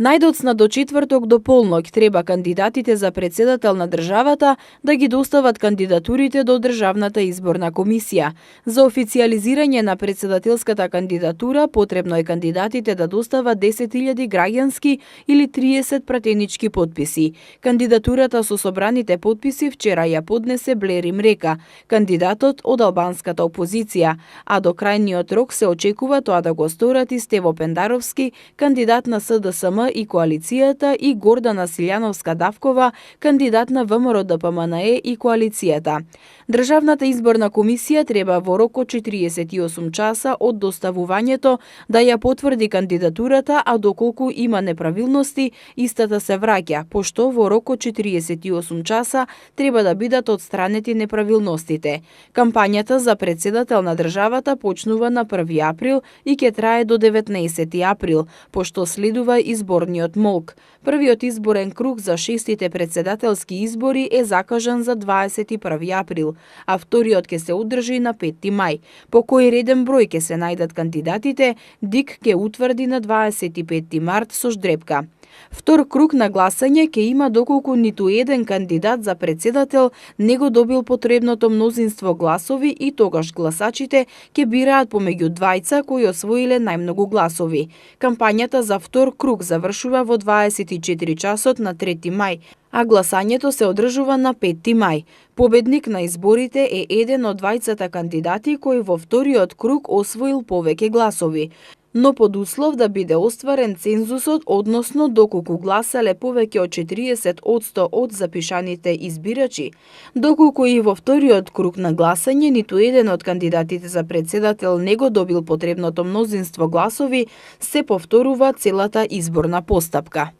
Најдоцна до четврток до полноќ треба кандидатите за председател на државата да ги достават кандидатурите до Државната изборна комисија. За официјализирање на председателската кандидатура потребно е кандидатите да достават 10.000 граѓански или 30 пратенички потписи. Кандидатурата со собраните потписи вчера ја поднесе Блери Мрека, кандидатот од албанската опозиција, а до крајниот рок се очекува тоа да го сторат и Стево Пендаровски, кандидат на СДСМ и коалицијата, и Гордана Силјановска-Давкова, кандидат на ВМРО-ДПМНЕ и коалицијата. Државната изборна комисија треба во рок од 48 часа од доставувањето да ја потврди кандидатурата, а доколку има неправилности, истата се враќа, пошто во рок од 48 часа треба да бидат отстранети неправилностите. Кампањата за председател на државата почнува на 1 април и ќе трае до 19 април, пошто следува изборниот молк. Првиот изборен круг за 6-тите председателски избори е закажан за 21 април, а вториот ќе се одржи на 5 мај. По кој реден број ќе се најдат кандидатите, ДИК ќе утврди на 25 март со ждрепка. Втор круг на гласање ќе има доколку ниту еден кандидат за председател не го добил потребното мнозинство гласови и тогаш гласачите ќе бираат помеѓу двајца кои освоиле најмногу гласови. Кампањата за втор круг завршува во 24 часот на 3 мај, а гласањето се одржува на 5 мај. Победник на изборите е еден од двајцата кандидати кој во вториот круг освоил повеќе гласови, но под услов да биде остварен цензусот, односно доколку гласале повеќе од 40% од запишаните избирачи. Доколку и во вториот круг на гласање ниту еден од кандидатите за председател не го добил потребното мнозинство гласови, се повторува целата изборна постапка.